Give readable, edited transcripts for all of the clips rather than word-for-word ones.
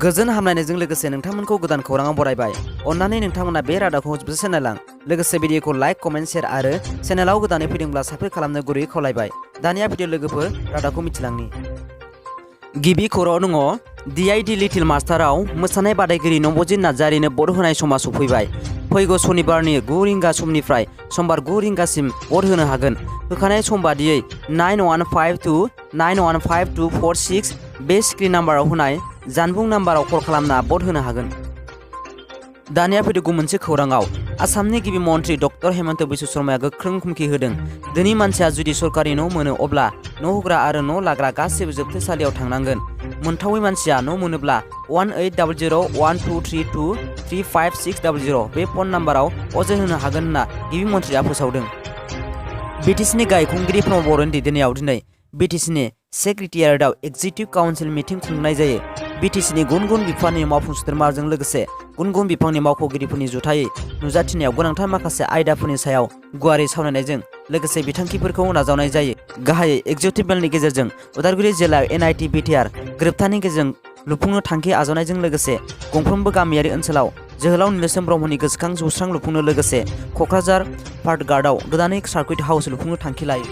गोजोन हामलायनायजों लोगोसे नोंथांमोनखौ गोदान खौराङाव बरायबाय। अन्नानै नोंथांमोना बे रादाबखौ जोबजासे नायलां। लोगोसे भिडिअखौ लाइक, कमेन्ट, शेयार आरो चेनेलाव गोदानै फैदोंब्ला साबस्क्राइब खालामनो गुरैयै खावलायबाय। दानिया भिडिअ लोगोफोर रादाबखौ मिथिलांनि। गिबि खौराङाव दङ DID लिटिल मास्टाराव मोसानाय बादायगिरि नबजित नार्जारिनो भट होनाय समा सफैबाय। फैगौ सनिबारनि 9 रिंगा समनिफ्राय समबार 9 रिंगासिम भट होनो हागोन। होखानाय सम बादियै 9152915246 बे स्क्रिन नाम्बाराव होनाय जानबुं नाम्बाराव कल खालामना भट होनो हागोन। दानिया फैदों मोनसे खौराङाव आसामनि गिबि मन्थ्रि डक्टर हेमन्त बिश्व शर्माया गोख्रों हुमखि होदों। धोनि मानसिया जुदि सरकारि न' मोनो अब्ला न' होग्रा आरो न' लाग्रा गासैबो जोबथेसालियाव थांनांगोन। मोनथावै मानसिया न' मोनोब्ला 180012323560 बे फन नाम्बाराव अजद होनो हागोन होनना गिबि मन्थ्रिया फोसावदों। BTCनि गाहाय खुंगिरि प्रमद बर'नि दैदेननायाव दिनै BTCनि सेक्रेटारियेटआव एक्जिकिउटिभ काउन्सिल मिटिं खुंनाय जायो। BTCनि गुबुन गुबुन बिफाननि मावफुं सोद्रोमाजों लोगोसे गुबुन गुबुन बिफाननि मावख'गिरिफोरनि जथायै नुजाथिनायाव गोनांथार माखासे आयदाफोरनि सायाव गुवारै सावरायनायजों लोगोसे बिथांखिफोरखौ नाजावनाय जायो। गाहायै एक्जिकिउटिभ मेलनि गेजेरजों उदालगुरि जिल्लायाव NIT BTR गोरोबथानि गेजेरजों लुफुंनो थांखि आजावनायजों लोगोसे गंफ्रोमबो गामियारि ओनसोलाव जोहोलाव नीलसन ब्रह्मनि गोसोखां जौस्रां लुफुंनो लोगोसे क'क्राझार पार्कगार्डआव गोदानै सार्किट हाउस लुफुंनो थांखि लायो।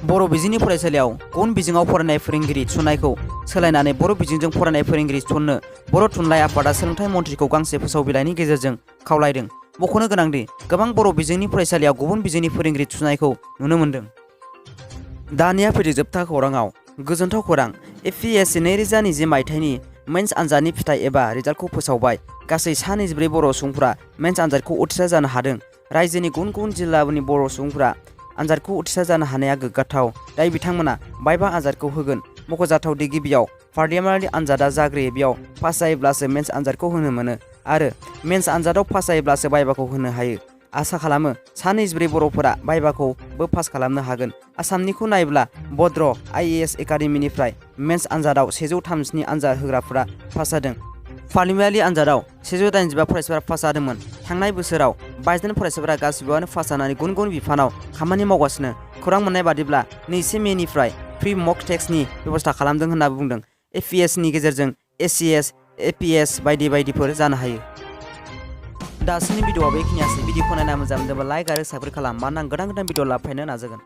बर' बिजोंनि फरायसालियाव गुबुन बिजोङाव फरायनाय फोरोंगिरि थिसननायखौ सोलायनानै बर' बिजोंजों फरायनाय फोरोंगिरि थिसननो बर' थुनलाइ आफादा सोलोंथाइ मन्थ्रिखौ गांसे फोसाव बिलाइनि गेजेरजों खावलायदों। मख'नो गोनांदि गोबां बर' बिजोंनि फरायसालियाव गुबुन बिजोंनि फोरोंगिरि थिसननायखौ नुनो मोन्दों। दानिया फैदों जोबथा खौराङाव गोजोनथाव खौरां APSC 2020 मायथाइनि मेन्स आनजादनि फिथाइ एबा रिजाल्टखौ फोसावबाय। गासै 24 बर' सुबुंफोरा मेन्स आनजादखौ उथ्रिसार जानो हादों। रायजोनि गुबुन गुबुन जिल्लानि बर' सुबुंफोरा आनजादखौ उथ्रिसार जानो हानाया गोग्गाथाव। दायो बिथांमोना बायबा आनजादखौ होगोन। मख'जाथावदि गिबियाव पार्लियामेन्टारि आनजादा जाग्रोयो। बेयाव पास जायोब्लासो मेन्स आनजादखौ होनो मोनो आरो मेन्स आनजादाव पास जायोब्लासो बायबाखौ होनो हायो। आसा खालामो 24 बर'फोरा बायबाखौबो पास खालामनो हागोन। आसामनिखौ नायोब्ला बद्र IAS एकाडेमिनिफ्राय मेन्स आनजादाव 137 आनजाद होग्राफोरा पास जादों। पार्लियामेन्टारि आनजादाव 185 फरायसाफोरा पास जादोंमोन। थांनाय बोसोराव 22 फरायसाफोरा गासिबोआनो पास जानानै गुबुन गुबुन बिफानाव खामानि मावगासिनो। खौरां मोननाय बादिब्ला 2 मेनिफ्राय फ्रि मक टेस्टनि बेबस्था खालामदों होनना बुंदों। APSCनि गेजेरजों ACS, APS बायदि बायदिफोर जानो हायो। दासिमनि भिडिअ'आ बेखिनियासै। भिडिअ'खौ नायना मोजां मोनदोंबा लाइक आरो साबस्क्राइब खालाम। मानोना आं गोदान भिडिअ लाबोनो नाजागोन।